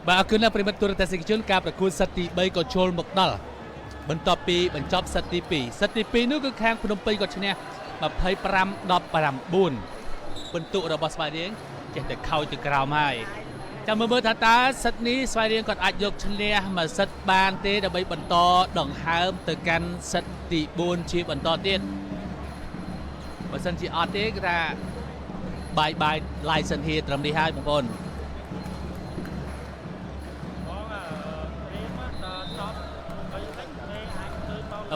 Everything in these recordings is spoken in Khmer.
បាទអរគុណណាស់ប្រិមិត្តទូរទស្សនិកជនការប្រកួតសិតទី3ក៏ចូលមកដល់បន្ទាប់ពីបញ្ចប់សិតទី2សិតទី2នោះគឺខាងភ្នំពេញក៏ឈ្នះ25-19ពិន្ទុរបស់ស្វាយរៀងចេះតែខោចទៅក្រោមហើយចាំមើលមើលថាតើសិតនេះស្វាយរៀងគាត់អាចយកឈ្នះមួយសិតបានទេដើម្បីបន្តដង្ហើមទៅកាន់សិតទី4ជាបន្តទៀតបើសិនជាអត់ទេគឺថាបាយបាយ license ហៀត្រឹមនេះហើយបងប្អូន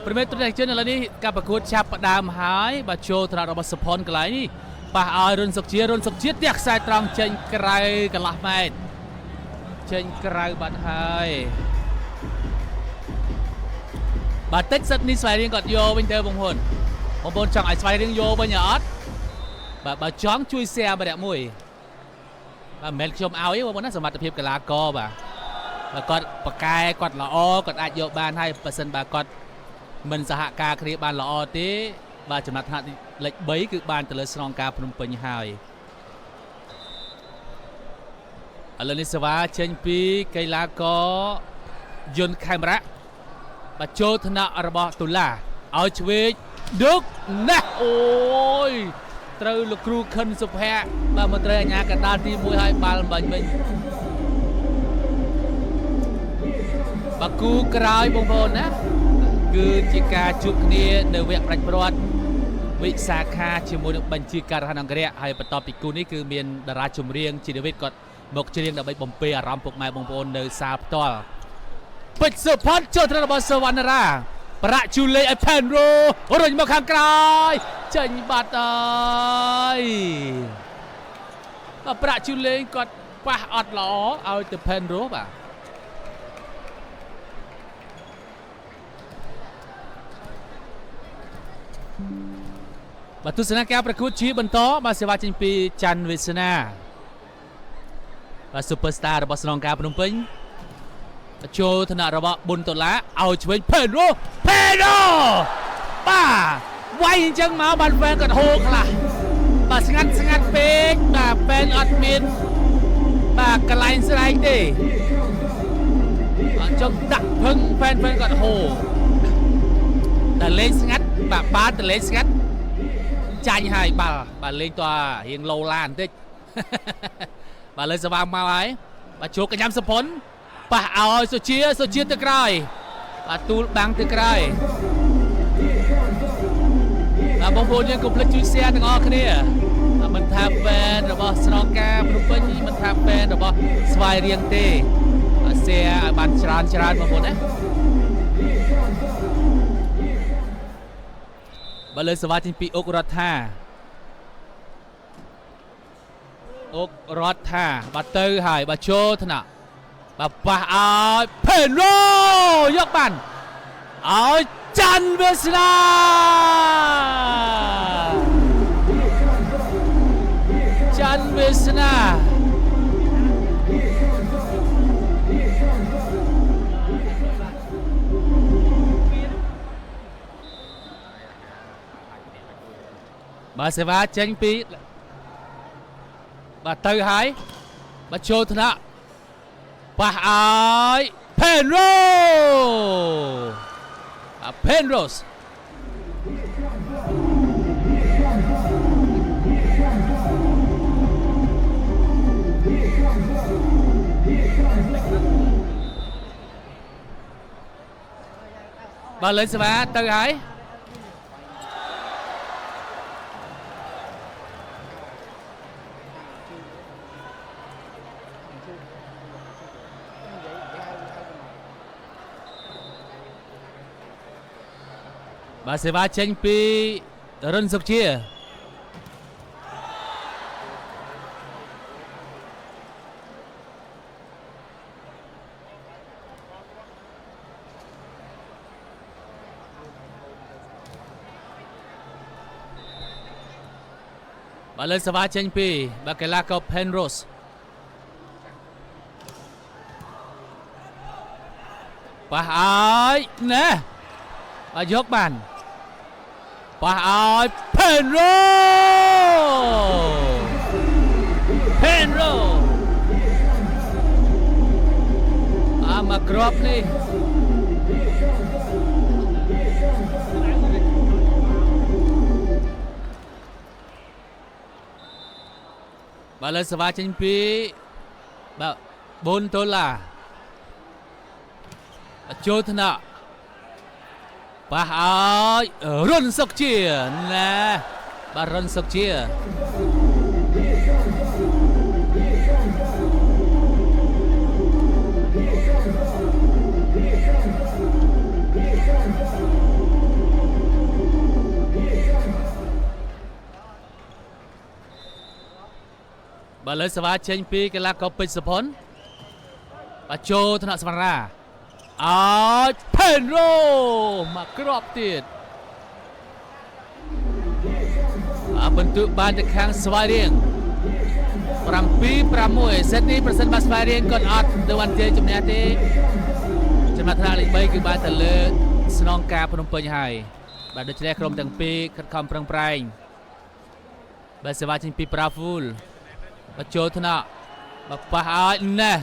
ប្រិមិត្តទស្សនិកជនឥឡូវនេះការប្រកួតចាប់ផ្ដើមហើយបាទចូលថ្នាក់របស់សុផុនកន្លែងនេះប៉ះឲ្យរុនសុកជារុនសុកជាទះខ្សែត្រង់ចេញក្រៅកន្លះម៉ែត្រចេញក្រៅបាត់ហើយបាទតិចសិតនេះស្វាយរៀងគាត់យកវិញទៅបងប្អូនបងប្អូនចង់ឲ្យស្វាយរៀងយកវិញអត់បាទបើចង់ជួយ share ម្នាក់មួយបាទមិនមែនខ្ញុំឲ្យទេបងប្អូនណាសមត្ថភាពកីឡាករបាទបើគាត់ប្រកែគាត់ល្អគាត់អាចយកបានហើយបើសិនបើគាត់មិនសហការគ្នាបានល្អទេបាទចំណាត់ថ្នាក់លេខ3គឺបានទៅលើស្នងការភ្នំពេញហើយឥឡូវនេះសេវាចេញពីកីឡាករយុនខេមរៈបាទចូលថ្នាក់របស់តុលាឲ្យឆ្វេងដឹកណាស់អូយត្រូវលោកគ្រូខិនសុភ័ក្របាទមន្ត្រីអាជ្ញាកណ្ដាលទី1ឲ្យបាល់បាញ់វិញបាទគូក្រោយបងប្អូនណាគឺជាការជួបគ្នានៅវគ្គផ្ដាច់ព្រាត់វិសាខាជាមួយនឹងបញ្ជាការដ្ឋានអង្គរៈហើយបន្ទាប់ពីគូនេះគឺមានតារាចម្រៀងជីវិតគាត់មកច្រៀងដើម្បីបំពេអារម្មណ៍ពុកម៉ែបងប្អូននៅសាលផ្ទាល់ពេជ្រសុផាន់ចូលត្រូវរបស់សវណ្ណរាប្រាក់ជូលេឲ្យផែនរ៉ូរុញមកខាងក្រោយចេញបាត់ហើយបាទប្រាក់ជូលេគាត់ប៉ះអត់ល្អឲ្យទៅផែនរ៉ូបាទបាទទស្សនការប្រកួតជាបន្តបាទសេវាចេញពីច័ន្ទវាសនាបាទ Superstar របស់ស្នងការភ្នំពេញចូលថ្នាក់របស់ប៊ុនដុល្លារឲ្យឆ្វេងផេនរ៉ូផេនរ៉ូបាទវាយអញ្ចឹងមកបានហ្វេនគាត់ហូរខ្លះបាទស្ងាត់ស្ងាត់ពេកបាទហ្វេនអត់មានបាទកន្លែងស្រែកទេអញ្ចឹងដាក់ភឹងហ្វេនហ្វេនគាត់ហូរតែលេងស្ងាត់បាទបានតែលេងស្ងាត់ចាញ់ហើយបាល់បាទលេងតរៀងឡូឡាបន្តិចបាទលើសវាមកហើយបាទជួកញ្ញាំសុផុនប៉ះឲ្យសុជាសុជាទៅក្រោយបាទទូលបាំងទៅក្រោយបាទបងប្អូនយើងកុំភ្លេចជួយ share ទាំងអស់គ្នាមិនថា fan របស់ស្នងការភ្នំពេញមិនថា fan របស់ស្វាយរៀងទេ share ឲ្យបានច្រើនច្រើនបងប្អូនណាបាទលើសវ៉ាចេញពីអុករដ្ឋាអុករដ្ឋាបាទទៅហើយបាទចូលថ្នាក់បាទប៉ះឲ្យផេនរ៉ូយកបានឲ្យច័ន្ទវាសនាច័ន្ទវាសនាបាទសេវាចេញពីបាទទៅហើយបាទចូលថ្នាក់ប៉ះឲ្យផេនរ៉ូផេនរ៉ូសបាទលេងសេវាទៅហើយបាទសេវាចេញពីរុនសុកជាបាទលើសេវាចេញពីបាទកីឡាករ Penrose ប៉ះឲ្យណែបាទយកបានប៉ះឲ្យ Penro Penro មកគ្រាប់នេះបាទលើសេវាចេញពីបាទ4ដុល្លារចូលថ្នាក់ប៉ះឲ្យរុនសុកជាណែបាទរុនសុកជាបាទលើសេវាចេញពីកីឡាករពេជ្រសុផុនបាទចូលថ្នាក់សវណ្ណរាឲ្យផេនរ៉ូមកគ្រាប់ទៀតបាទបន្ទុកបានទៅខាងស្វាយរៀង7-6សេតនេះប្រសិនបើស្វាយរៀងគាត់អត់ទៅបានជ័យជំនះទេចំណាត់ថ្នាក់លេខ3គឺបានទៅលើស្នងការភ្នំពេញហើយបាទដូច្នេះក្រុមទាំងពីរខិតខំប្រឹងប្រែងបាទសេវាចេញពីប្រាហ្វូលបាទចូលថ្នាក់បាទប៉ះឲ្យណែ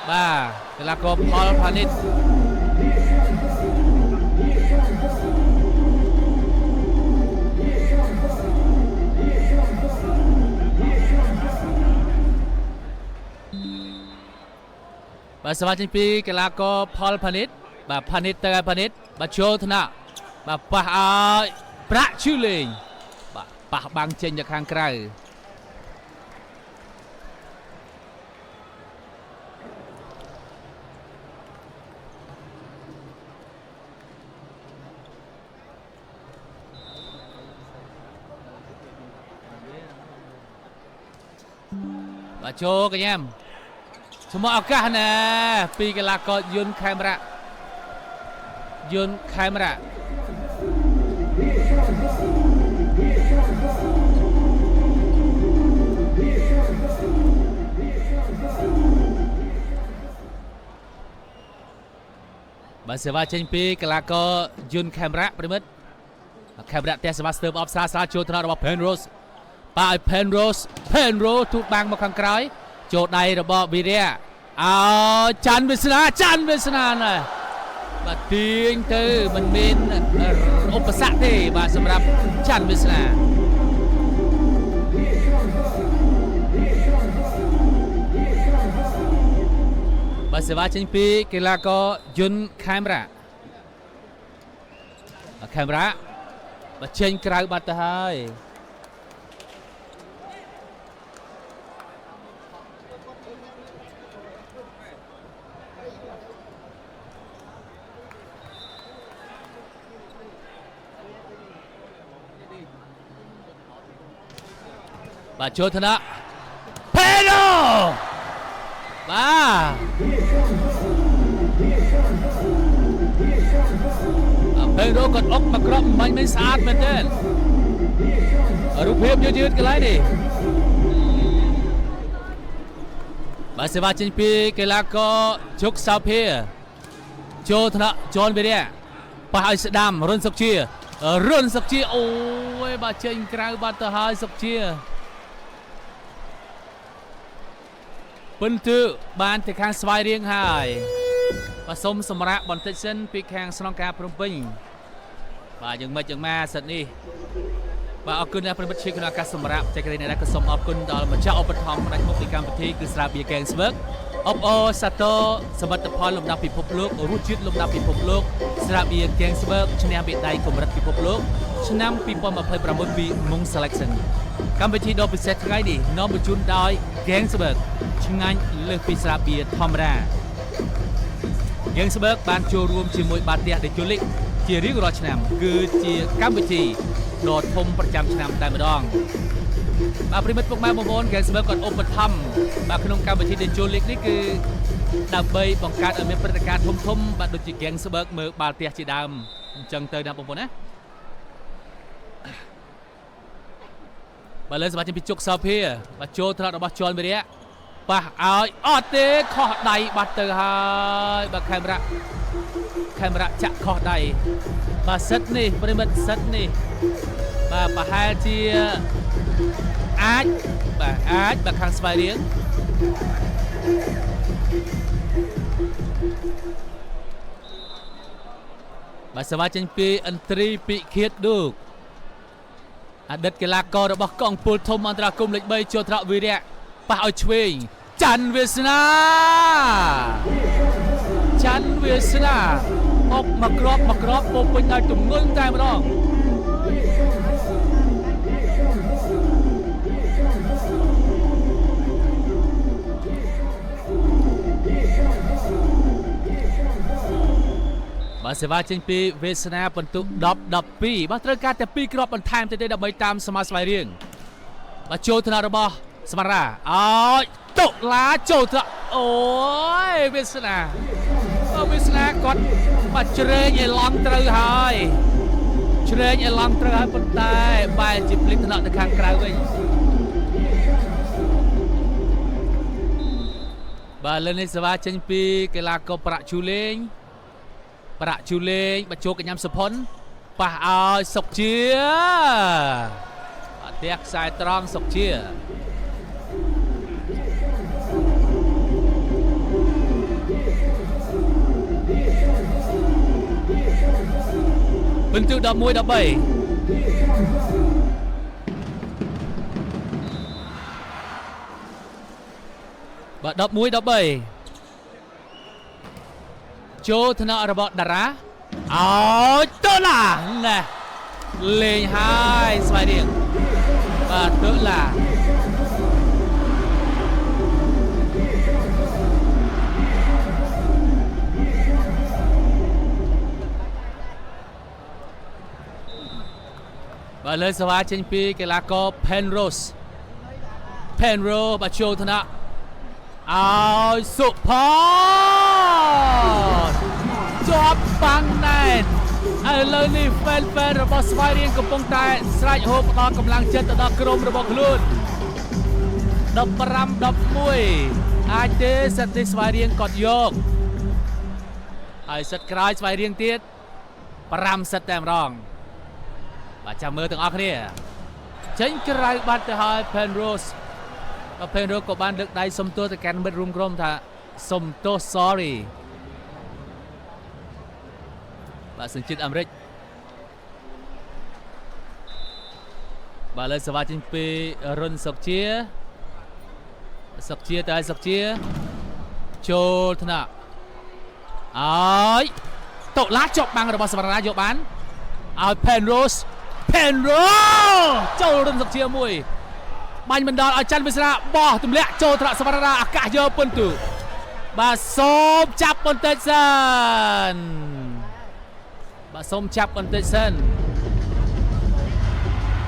បាទកីឡាករផលផានិតបាទសមាជិកពីកីឡាករផលផានិតបាទផានិតទៅឲ្យផានិតបាទចូលថ្នាក់បាទប៉ះឲ្យប្រាក់ឈឺលេងបាទប៉ះបាំងចេញទៅខាងក្រៅបាទចូលកញ្ញាឈ្មោះឱកាសណាពីកីឡាករយុនខេមរៈយុនខេមរៈបាទសេវាចេញពីកីឡាករយុនខេមរៈប្រិមិត្តខេមរៈផ្ទះសេវាស្ទើបអបសាសាចូលថ្នាក់របស់ Penrose បាទឲ្យ Penrose Penrose ទូបាំងមកខាងក្រោយចូលដៃរបស់វីរៈអោច័ន្ទវាសនាច័ន្ទវាសនាណែបាទទាញទៅមិនមានឧបសគ្គទេបាទសម្រាប់ច័ន្ទវាសនាបាទសេវាចេញពីកីឡាករយុនខេមរៈខេមរៈបាទចេញក្រៅបាត់ទៅហើយបាទចូលថ្នាក់ផេណូបាទផេណូគាត់អុកមកក្របមិញមិនស្អាតមែនទេរូបភាពយឺតៗកន្លែងនេះបាទសេវាចេញពីកីឡាករជុកសោភាចូលថ្នាក់ចនវីរៈប៉ះឲ្យស្ដាំរុនសុកជារុនសុកជាអូយបាទចេញក្រៅបាត់ទៅហើយសុកជាពិន្ទុបានទៅខាងស្វាយរៀងហើយបាទសូមសម្រាប់បន្តិចសិនពីខាងស្នងការភ្នំពេញបាទយើងមិនយ៉ាងម៉ាសិតនេះបាទអរគុណអ្នកប្រិមិត្តជាក្នុងឱកាសសម្រាប់ចែករីនេះដែរក៏សូមអរគុណដល់ម្ចាស់ឧបត្ថម្ភផ្នែកមុខពីកម្មវិធីគឺស្រាបៀរកែងស្វឹកអបអរសាទរសមិទ្ធផលលំដាប់ពិភពលោករសជាតិលំដាប់ពិភពលោកស្រាបៀរកែងស្វឹកឈ្នះមេដាយកម្រិតពិភពលោកឆ្នាំ2026ពីមុង Selection កម្មវិធីដ៏ពិសេសថ្ងៃនេះនាំបញ្ជូនដោយ Gangsberg ឆ្ងាញ់លើសពីស្រាបៀរធម្មតា Gangsberg បានចូលរួមជាមួយបាល់ទះ The League ជារៀងរាល់ឆ្នាំគឺជាកម្មវិធីដ៏ធំប្រចាំឆ្នាំតែម្ដងបាទប្រិមិត្តពុកម៉ែបងប្អូន Gangsberg គាត់ឧបត្ថម្ភបាទក្នុងកម្មវិធី The League នេះគឺដើម្បីបង្កើតឲ្យមានព្រឹត្តិការណ៍ធំៗបាទដូចជា Gangsberg មើលបាល់ទះជាដើមអញ្ចឹងទៅណាបងប្អូនណាបាទលើសមាជិកពីជុកសោភាបាទចូលថ្នាក់របស់ជន់វីរៈប៉ះឲ្យអត់ទេខុសដៃបាត់ទៅហើយបាទខេមរៈខេមរៈចាក់ខុសដៃបាទសិតនេះប្រិមិត្តសិតនេះបាទប្រហែលជាអាចបាទអាចបាទខាងស្វាយរៀង បាទសេវាចេញពីឥន្ទ្រីពិឃាតឌូកអតីតកីឡាកររបស់កងពលធំអន្តរាគមន៍លេខ3ចូលត្រកវីរៈប៉ះឲ្យឆ្វេងច័ន្ទវាសនាច័ន្ទវាសនាអុកមកក្របមកក្របពោពេញដោយទម្ងន់តែម្ដងបាទសេវាចេញពីវេសនាបន្ទុក10 12បាទត្រូវការតែ2គ្រាប់បន្ថែមទៅទេដើម្បីតាមសមាស្វ័យរៀងបាទចូលថ្នាក់របស់សមារ៉ាអោយតុលាចូលថ្នាក់អូយវេសនាវេសនាគាត់បាទជ្រែងឲ្យឡង់ត្រូវហើយជ្រែងឲ្យឡង់ត្រូវហើយប៉ុន្តែបែរជាភ្លេចថ្នាក់ទៅខាងក្រៅវិញបាទលើនេះសេវាចេញពីកីឡាករប្រាក់ជូលេងប្រាក់ជូលេងបញ្ចូលកញ្ញាំសុផុនប៉ះឲ្យសុកជាអត់ផ្ទះខ្សែត្រង់សុកជាពិន្ទុ11 13បាទ11 13ចូលថ្នាក់របស់តារាអោយតុលាណែលេងហើយស្វ័យរៀងបាទតុលាបាទលើសវ៉ាចេញពីកីឡាករ Penrose Penrose បាទចូលថ្នាក់អោយសុផនជាប់បាំងណែនឥឡូវនេះហ្វេនហ្វេនរបស់ស្វាយរៀងកំពុងតែស្រែកហូបផ្ដល់កម្លាំងចិត្តទៅដល់ក្រុមរបស់ខ្លួន15 11អាចទេសិតនេះស្វាយរៀងគាត់យកហើយសិតក្រោយស្វាយរៀងទៀត5សិតតែម្ដងបាទចាំមើលទាំងអស់គ្នាចេញក្រៅបាត់ទៅហើយ Penrose បាទ Penrose ក៏បានលើកដៃសុំទោសទៅកាន់មិត្តរួមក្រុមថាសុំទោស sorry បាទសញ្ជាតិអាមេរិកបាទលើសវ៉ាចេញពីរុនសុកជាសុកជាទៅឲ្យសុកជាចូលថ្នាក់អើយតុលាជាប់បាំងរបស់សវណ្ណាយកបានឲ្យ Penrose Penrose ចូលរុនសុកជាមួយបាញ់បណ្ដោលឲ្យច័ន្ទវិស្រាបោះទម្លាក់ចូលថ្នាក់សវណ្ណាអាកាសយកពិន្ទុបាទសូមចាប់បន្តិចសិនបាទសូមចាប់បន្តិចសិន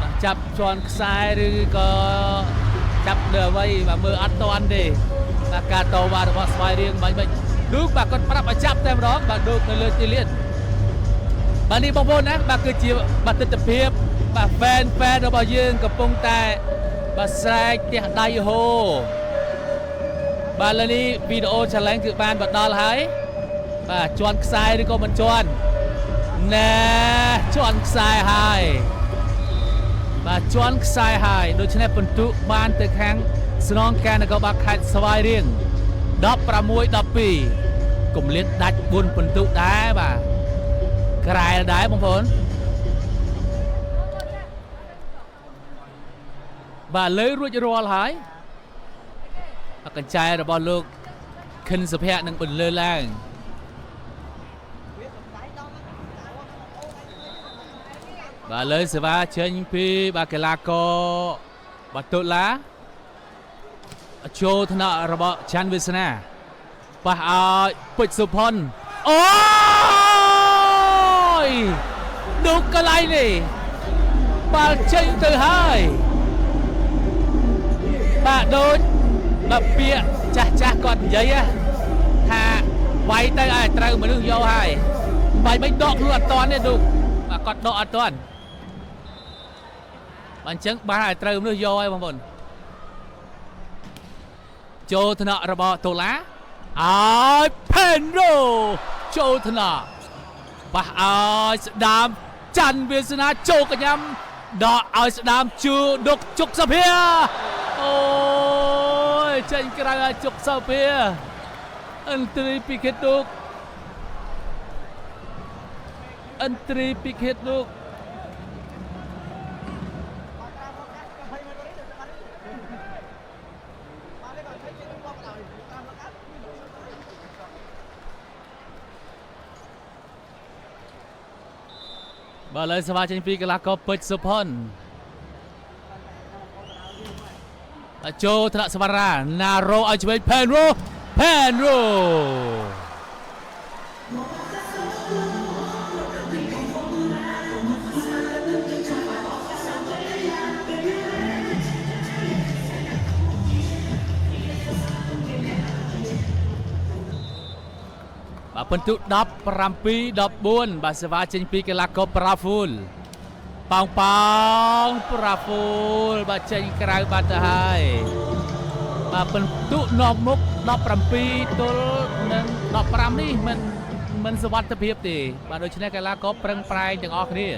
បាទចាប់ជន់ខ្សែឬក៏ចាប់លើអ្វីបាទមើលអត់តាន់ទេបាទការតវ៉ារបស់ស្វាយរៀងបាញ់បាញ់ឌូកបាទគាត់ប្រាប់ឲ្យចាប់តែម្ដងបាទឌូកនៅលើទីលានបាទនេះបងប្អូនណាបាទគឺជាបាទទិដ្ឋភាពបាទហ្វេនហ្វេនរបស់យើងកំពុងតែបាទស្រែកទះដៃហូបាទលើនេះវីដេអូ challenge គឺបានបដល់ហើយបាទជន់ខ្សែឬក៏មិនជន់ណែជន់ខ្សែហើយបាទជន់ខ្សែហើយដូច្នេះពិន្ទុបានទៅខាងស្នងការនគរបាលខេត្តស្វាយរៀង16 12គម្លាតដាច់4ពិន្ទុដែរបាទក្រែលដែរបងប្អូនបាទលើរួចរាល់ហើយកញ្ចែរបស់លោកខិនសុភ័ក្រនឹងបន្លឺឡើងបាទលើសេវាចេញពីបាទកីឡាករបាទតុលាចូលថ្នាក់របស់ច័ន្ទវាសនាប៉ះឲ្យពេជ្រសុផុនអូយឌុកកន្លែងនេះបាល់ចេញទៅហើយបាទដូចបាទពាក្យចាស់ចាស់គាត់និយាយថាវាយទៅឲ្យត្រូវមនុស្សយកហើយបាយមិនដកខ្លួនអត់តាន់ទេឌុកបាទគាត់ដកអត់តាន់បាទអញ្ចឹងបាទឲ្យត្រូវមនុស្សយកហើយបងប្អូនចូលថ្នាក់របស់តុលាឲ្យ Penro ចូលថ្នាក់ប៉ះឲ្យស្ដាមច័ន្ទវាសនាចូលកញ្ញាំដកឲ្យស្ដាមជូដុកជុកសភាអូយចេញក្រៅឲ្យជុកសភាអន្ត្រីពីខេតុក ឥន្ទ្រីពិឃាតលោកបាទឥឡូវសវ៉ាចេញពីកីឡាករពេជ្រសុផុនបាទចូលថ្នាក់សវ៉ារ៉ាណារ៉ូឲ្យឆ្វេងផេនរ៉ូផេនរ៉ូបាទពិន្ទុ17 14បាទសេវាចេញពីកីឡាករប្រាហ្វូលប៉ោងប៉ោងប្រាហ្វូលបាទចេញក្រៅបាត់ទៅហើយបាទពិន្ទុនាំមុខ17ទល់នឹង15នេះមិនសុវត្ថិភាពទេបាទដូច្នេះកីឡាករប្រឹងប្រែងទាំងអស់គ្នា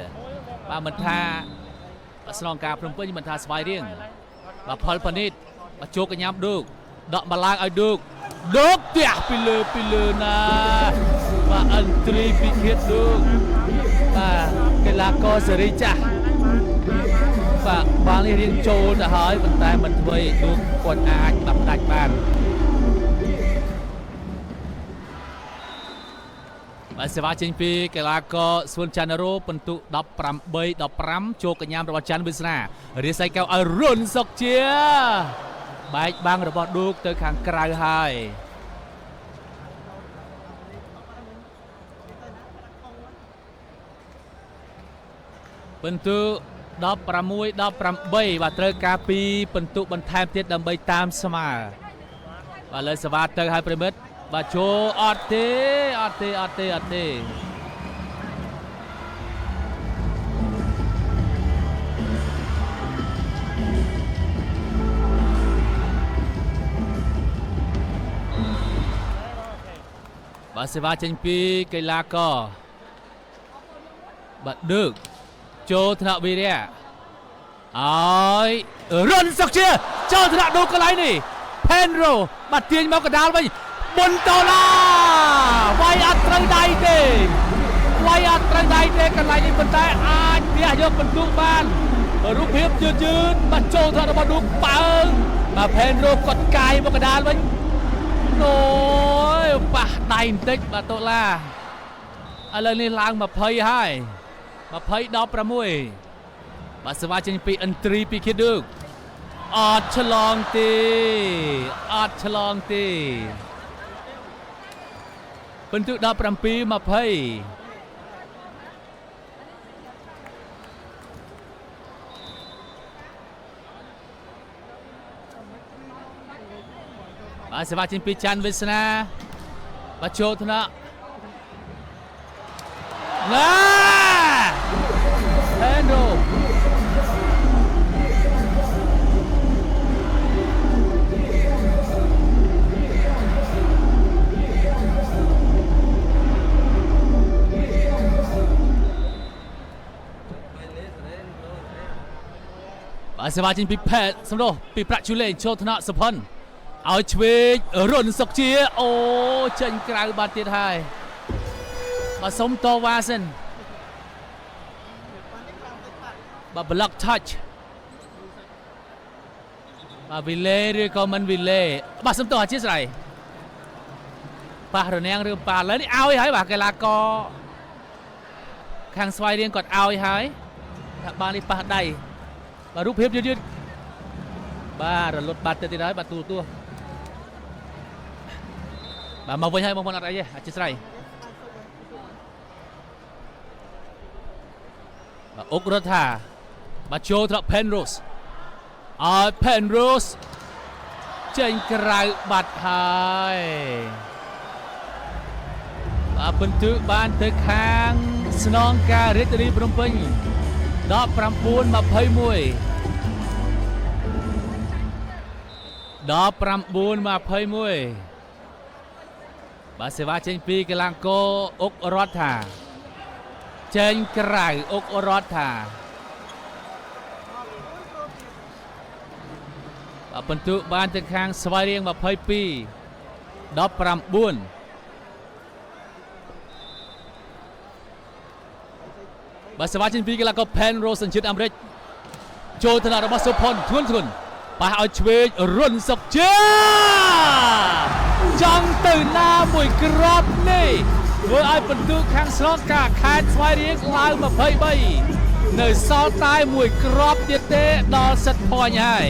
បាទមិនថាស្នងការភ្នំពេញមិនថាស្វាយរៀងបាទផលប៉ានីតបាទជោគកញ្ញាំឌូកដកមកឡើងឲ្យឌូកឌូកផ្ទះពីលើពីលើណាបាទឥន្ទ្រីពិឃាតឌូកបាទកីឡាករសេរីចាស់បាទបាល់នេះរៀងចូលទៅហើយប៉ុន្តែមិនធ្វើឲ្យឌូកគាត់អាចបាក់ដាច់បានបាទសេវាចេញពីកីឡាករសួនចាន់រ៉ូពិន្ទុ18 15ចូលកញ្ញាំរបស់ច័ន្ទវិស្នារាសីកៅឲ្យរុនសុកជាបែកបាំងរបស់ឌូកទៅខាងក្រៅហើយពិន្ទុ16 18បាទត្រូវការពីពិន្ទុបន្ថែមទៀតដើម្បីតាមស្មើបាទលើសេវាទៅឲ្យប្រិមិត្តបាទចូលអត់ទេអត់ទេអត់ទេអត់ទេបាទសេវាចេញពីកីឡាករបាទដឹកចូលថ្នាក់វីរៈឲ្យរុនសុកជាចូលថ្នាក់ឌូកន្លែងនេះផេនរ៉ូបាទទាញមកកណ្ដាលវិញបុនតូឡាវាយអត់ត្រូវដៃទេវាយអត់ត្រូវដៃទេកន្លែងនេះប៉ុន្តែអាចទះយកពិន្ទុបានរូបភាពយឺតយឺតបាទចូលថ្នាក់របស់ឌូប៉ើងបាទផេនរ៉ូគាត់កាយមកកណ្ដាលវិញអូយប៉ះដៃបន្តិចបាទតូឡាឥឡូវនេះឡើង20ហើយ20 16បាទសេវាចេញពីឥន្ទ្រីពីឃាតឌូកអត់ឆ្លងទេអត់ឆ្លងទេពិន្ទុ17 20បាទសេវាចេញពីច័ន្ទវិស្នាបាទចូលថ្នាក់ណាហេនរ៉ូបាទសេវាចេញពីផេតសំដៅពីប្រាក់ជូលេងចូលថ្នាក់សុផុនឲ្យឆ្វេងរុនសុកជាអូចេញក្រៅបាត់ទៀតហើយបាទសុំតវ៉ាសិនបាទ block touch បាទវីលេឬក៏មិនវីលេបាទសុំតអធិស្ឋានប៉ះរនាំងឬប៉ះឥឡូវនេះឲ្យហើយបាទកីឡាករខាងស្វាយរៀងគាត់ឲ្យហើយថាបាននេះប៉ះដៃបាទរូបភាពយឺតៗបាទរលត់បាត់ទៅទៀតហើយបាទទូទួបាទមកវិញហើយបងប្អូនអត់អីទេអធិស្ឋានបាទអុករថាបាទចូលត្រ Penrose ឲ្យ Penrose ចេញក្រៅបាត់ហើយបាទពិន្ទុបានទៅខាងស្នងការរាជធានីភ្នំពេញ19 21 19 21បាទសេវាចេញពីកីឡាករអុករដ្ឋាចេញក្រៅអុករដ្ឋាបាទពិន្ទុបានទៅខាងស្វាយរៀង22 19 បាទសេវាចេញពីកីឡាករ Pen Rose សញ្ជាតិអាមេរិកចូលថ្នាក់របស់សុផុនធ្ងន់ធ្ងន់ប៉ះឲ្យឆ្វេងរុនសុកជាចង់ទៅណាមួយគ្រាប់នេះធ្វើឲ្យពិន្ទុខាងស្នងការខេត្តស្វាយរៀងឡើង23នៅសល់តែមួយគ្រាប់ទៀតទេដល់ set point ហើយ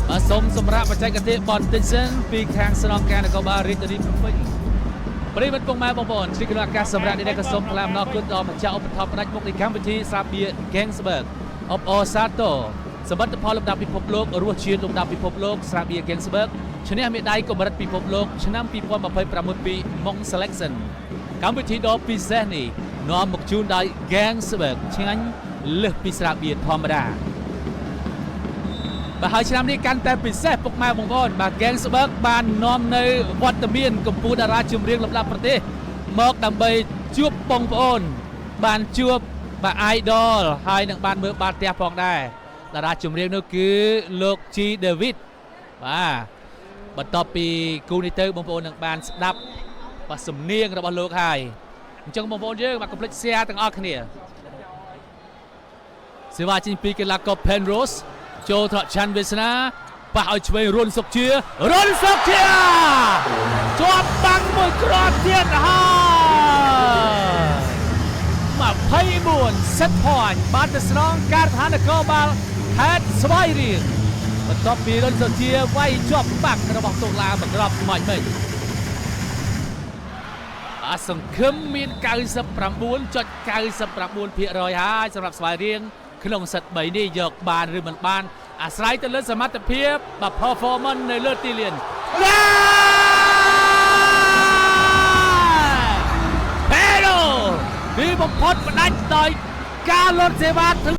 បាទសូមសម្រាប់បច្ចេកទេសបន្តិចសិនពីខាងស្នងការនគរបាលរាជធានីភ្នំពេញប្រិយមិត្តពុកម៉ែបងប្អូនជាក្នុងឱកាសសម្រាប់នេះដែរក៏សូមថ្លែងអំណរគុណដល់ម្ចាស់ឧបត្ថម្ភផ្ដាច់មុខនៃកម្មវិធីស្រាបៀរ Ganzberg អបអរសាទរសមិទ្ធផលលំដាប់ពិភពលោករសជាតិលំដាប់ពិភពលោកស្រាបៀរ Ganzberg ឈ្នះមេដាយកម្រិតពិភពលោកឆ្នាំ2026ពី Monde Selection កម្មវិធីដ៏ពិសេសនេះនាំមកជូនដោយ Ganzberg ឆ្ងាញ់លើសពីស្រាបៀរធម្មតាបាទហើយឆ្នាំនេះកាន់តែពិសេសពុកម៉ែបងប្អូនបាទ Ganzberg បាននាំនៅវត្តមានកម្ពុជាតារាចម្រៀងលំដាប់ប្រទេសមកដើម្បីជួបបងប្អូន បានជួបបាទ idol ហើយនឹងបានមើលបាល់ទះផងដែរតារាចម្រៀងនោះគឺលោក G David បាទបន្ទាប់ពីគូនេះទៅបងប្អូននឹងបានស្ដាប់បាទសំនៀងរបស់លោកហើយអញ្ចឹងបងប្អូនយើងបាទកុំភ្លេច share ទាំងអស់គ្នាសេវាចេញពីកីឡាករ Pen Rose ចូលត្រកច័ន្ទវាសនាប៉ះឲ្យឆ្វេងរុនសុកជារុនសុកជាជាប់បាំងមួយគ្រាប់ទៀតហើយ24 set point បានទៅស្នងការដ្ឋាននគរបាលខេត្តស្វាយរៀងបន្ទាប់ពីរុនសុជាវាយជាប់បាំងរបស់តុលាមួយគ្រាប់មិនមិញអាសង្ឃឹមមាន99.99%ហើយសម្រាប់ស្វាយរៀងក្នុងសិត3នេះយកបានឬមិនបានអាស្រ័យទៅលើសមត្ថភាពបាទ performance នៅលើទីលានឡាពេដូទីបំផុតផ្ដាច់ដោយការលុតសេវាធ្